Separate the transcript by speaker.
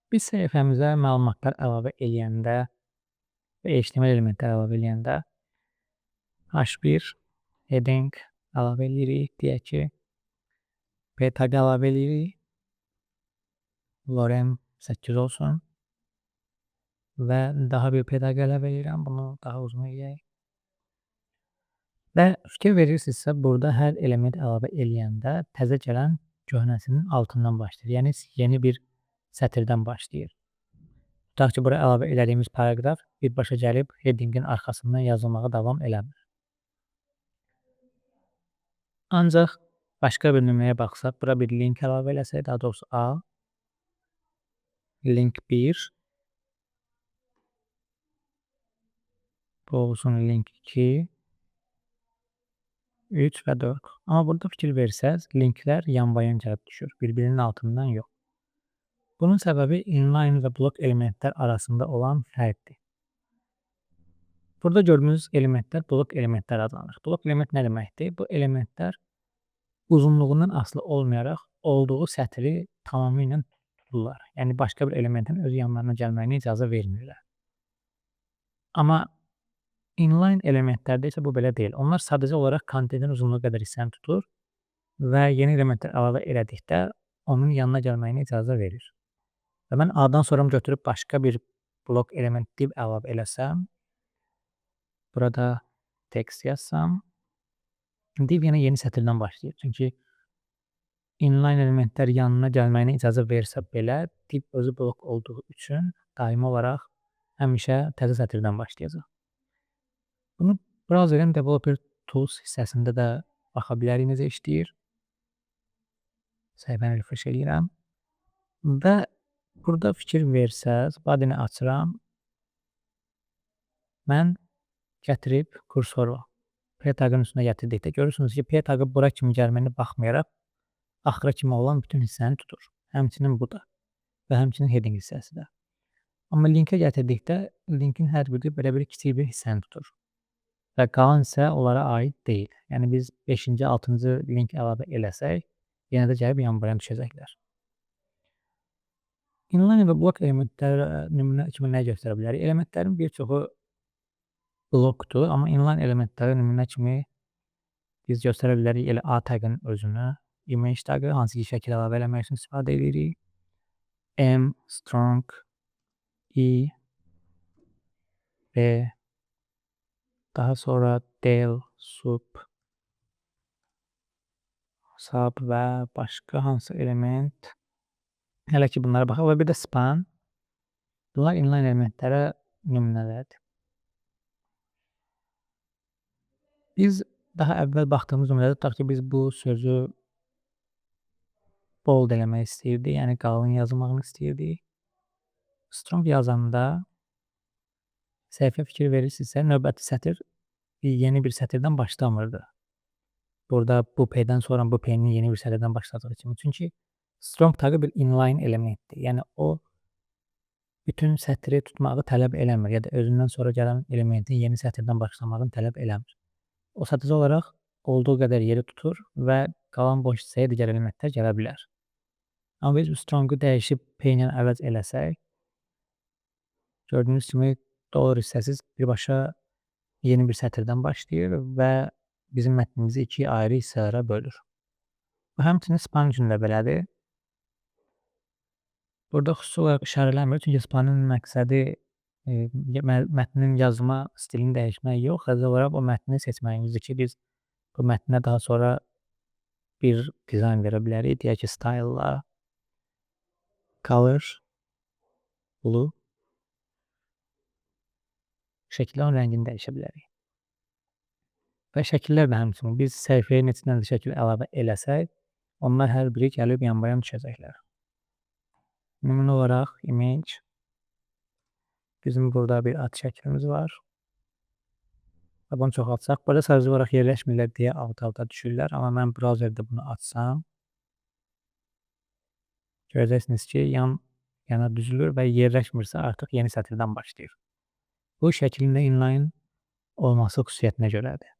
Speaker 1: Biz səhifəmizə məlumatlar əlavə eləyəndə və HTML elementlər əlavə eləyəndə H1 heading əlavə eləyirik. Deyək ki, P tag əlavə eləyirik. Lorem 8 olsun. Və daha bir P tag əlavə eləyirəm. Bunu daha uzun eləyək. Və fikir verirsinizsə, burada hər element əlavə eləyəndə təzə gələn köhnəsinin altından başlayır. Yəni yeni bir sətirdən başlayır. Tutaq ki, bura əlavə elədiyimiz paraqraf birbaşa gəlib headingin arxasından yazılmağa davam eləmir. Ancaq başqa bir nümunəyə baxsaq, bura bir link əlavə eləsək, daha doğrusu A, link 1, bu olsun link 2, 3 və 4. Amma burada fikir versəz, linklər yanbayan gəlib düşür, bir-birinin altından yox. Bunun səbəbi inline və blok elementlər arasında olan fərqdir. Burada gördüyünüz elementlər blok elementlər adlanır. Blok element nə deməkdir? Bu elementlər uzunluğundan asılı olmayaraq olduğu sətri tamamilə tuturlar. Yəni başqa bir elementin öz yanlarına gəlməyinə icazə vermirlər. Amma inline elementlərdə isə bu belə deyil. Onlar sadəcə olaraq kontentin uzunluğu qədər hissəni tutur və yeni elementlər əlavə elədikdə onun yanına gəlməyinə icazə verir. Və mən A-dan sonra götürüb başqa bir blok element div əlavə eləsəm, burada text yazsam, div yenə yeni sətirdən başlayır. Çünki inline elementlər yanına gəlməyinə icazə versə belə, div özü blok olduğu üçün daimi olaraq həmişə təzə sətirdən başlayacaq. Bunu browserin Developer Tools hissəsində də baxa bilərik necə işləyir. Səhifəni refresh eləyirəm və burada fikir versəz, body-ni açıram. Mən gətirib kursoru P taqın üstünə gətirdikdə görürsünüz ki, P taqı bura kimi gəlməyinə baxmayaraq axıra kimi olan bütün hissəni tutur. Həmçinin bu da və həmçinin heading hissəsi də. Amma linkə gətirdikdə linkin hər biri belə bir kiçik bir hissəni tutur. Və qalan hissə onlara aid deyil. Yəni biz 5-ci, 6-cı link əlavə eləsək, yenə də gəlib yanbayan düşəcəklər. Inline və blok elementlərə nümunə kimi nə göstərə bilərik? Elementlərin bir çoxu blokdur, amma inline elementlərə nümunə kimi biz göstərə bilərik elə A taqının özünü, image taqı, hansı ki şəkil əlavə eləmək üçün istifadə edirik. M, strong, I, B, daha sonra del, sub, sub və başqa hansı element. Hələ ki bunlara baxaq və bir də span. Bunlar inline elementlərə nümunələrdir. Biz daha əvvəl baxdığımız nümunədə tutaq ki, biz bu sözü bold eləmək istəyirdik, yəni qalın yazılmağını istəyirdik. Strong yazanda səhifə fikir verirsinizsə, növbəti sətir yeni bir sətirdən başlamırdı. Burada bu P-dən sonra bu P-nin yeni bir sətirdən başladığı kimi. Çünki strong taqı bir inline elementdir. Yəni o bütün sətri tutmağı tələb eləmir ya da özündən sonra gələn elementin yeni sətirdən başlamağını tələb eləmir. O sadəcə olaraq olduğu qədər yeri tutur və qalan boş hissəyə digər elementlər gələ bilər. Amma biz bu strongu dəyişib P ilə əvəz eləsək, gördüyünüz kimi dollar hissəsi birbaşa yeni bir sətirdən başlayır və bizim mətnimizi iki ayrı hissələrə bölür. Bu həmçinin span üçün də belədir. Burada xüsusi olaraq işarələnmir, çünki spanın məqsədi mətnin yazma stilini dəyişmək yox, sadəcə olaraq o mətni seçməyimizdir ki, biz bu mətnə daha sonra bir dizayn verə bilərik. Deyək ki, style-la color blue şəkildə onun rəngini dəyişə bilərik. Və şəkillər də həmçinin biz səhifəyə neçə dənə şəkil əlavə eləsək, onlar hər biri gəlib yanbayan düşəcəklər. Nümunə olaraq image, bizim burada bir at şəklimiz var. Və bunu çoxaltsaq, burada sadəcə olaraq yerləşmirlər deyə alt-alta düşürlər. Amma mən brauzerdə bunu açsam, görəcəksiniz ki, yan yana düzülür və yerləşmirsə artıq yeni sətirdən başlayır. Bu şəklin də inline olması xüsusiyyətinə görədir.